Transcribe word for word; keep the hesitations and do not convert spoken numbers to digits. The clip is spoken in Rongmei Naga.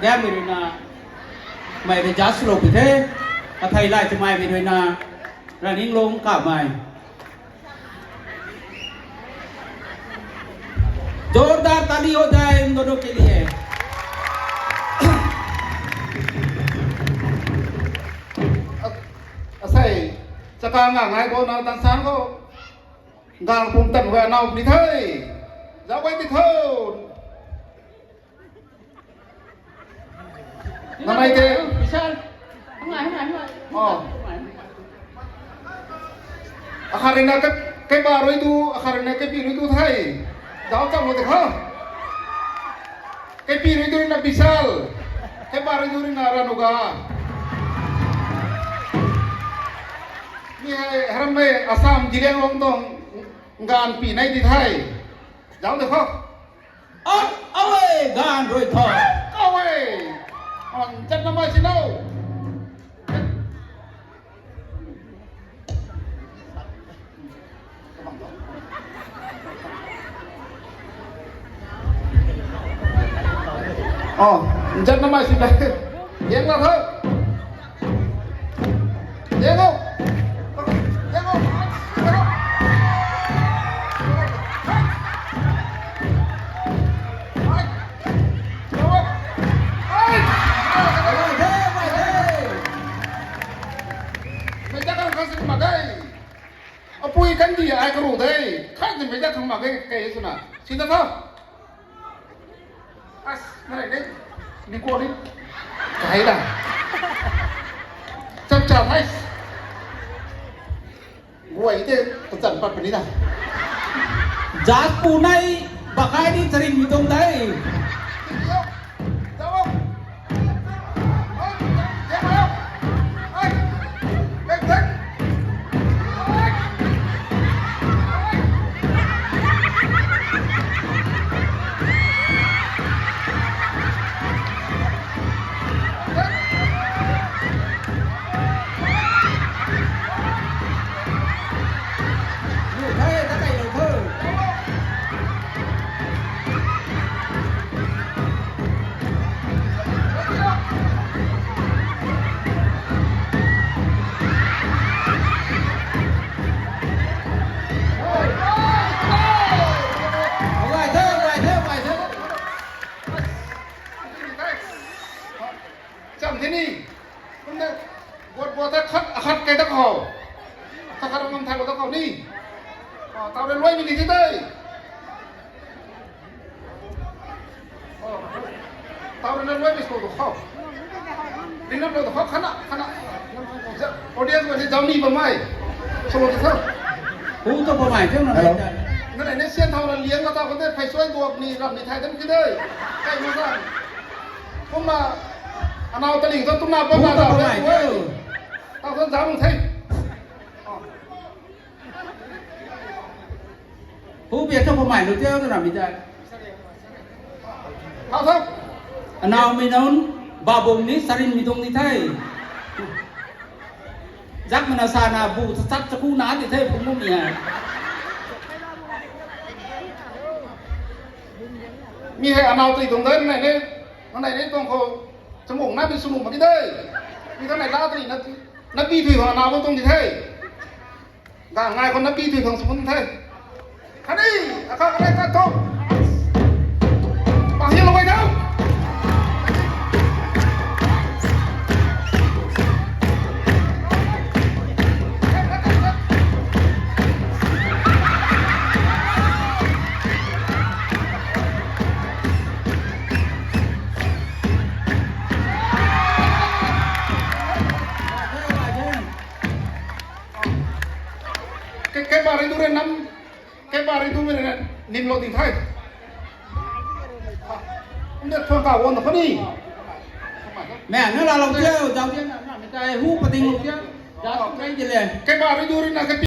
Gammei ruina, mei rui judge lou pi the, kathei lai twmei mei ruina, running long kamei. जोरदार ताली हो जाए इन दोनों के लिए। Asei, chaka nga ngai bo na dan san ko. Gang pum tan wa nau ni thei. Zau wei di tho. Nanai te. Vishal. Hang ngai, hang ngai, hang ngai. Oh. Akhat rui na ke, keiba rui du, akhat rui na keipi rui du thei. Zau cham mo de kho. Keipi rui du rui na Vishal. Keiba rui du rui na Ranuga. Mi hei, haram hei, Assam Zeliangrong tuang gaanv pi nai di thei. Zau de kho. Oi, oi, gaanv rui tho. Oi. On chat na mai si no. Oh, chat na mai si no. Yang la tho. Yang o. Yang o. Mei ta kan khang sing mak ge. Apui kan di ai karu de. Khat ni mei ta khang mak ge kei swna. Sina tho. As, na re ne. Ni ko ni. Kai da. Chap chap hai. Guay te, tachan pat puni na. Jat pu nai, bakai ni charing mi tuang dai. Cham the ni. Kumna, buat buat ta khat, akhat kei ta khou. Khat khat ngam thai ta khou ni. Ah, tau rui luai mi ni the tei. Oh. Tau rui na luai mi sw tu khou. Rin na tu khou khana, khana. Audience ma ni zau ni bam mai. Sw tu khou. Hu tu bam mai, tu na. Hello. Na nei ne sian thau na liang na ta khou de phai suai duak ni ram ni thai dan ki de. Kai ma sa. Kumna, anau taling tu tumna pa na ta. Tau khou zam thei. Hu bia tu pamei lu teu tu na mi ta. Tau tau. Anau mi nunc, babung ni sarin mi tuang ni thei. Zak mana sa na bu sat chaku na di the phung bum ni hai. Mi hei anau tui tuang dei, nai ne, nai ne tuang khou chamung na bi sumung ma di dei. Mi kha nai la tui na, na bi tui khou anau bam tuang di the. Ga ngai khou na bi tui khou sumung the. Khatni, akha kha nai ta tuang. Pahil lo wai dau. Ke, ke bari du re nam, ke bari du re nim lo ding thai. Nde thuan ka won na khani. Mei na la lo tiu, dau tiu na, na mi tai hu pating lo tiu. Dau kai di le. Ke bari du re na ke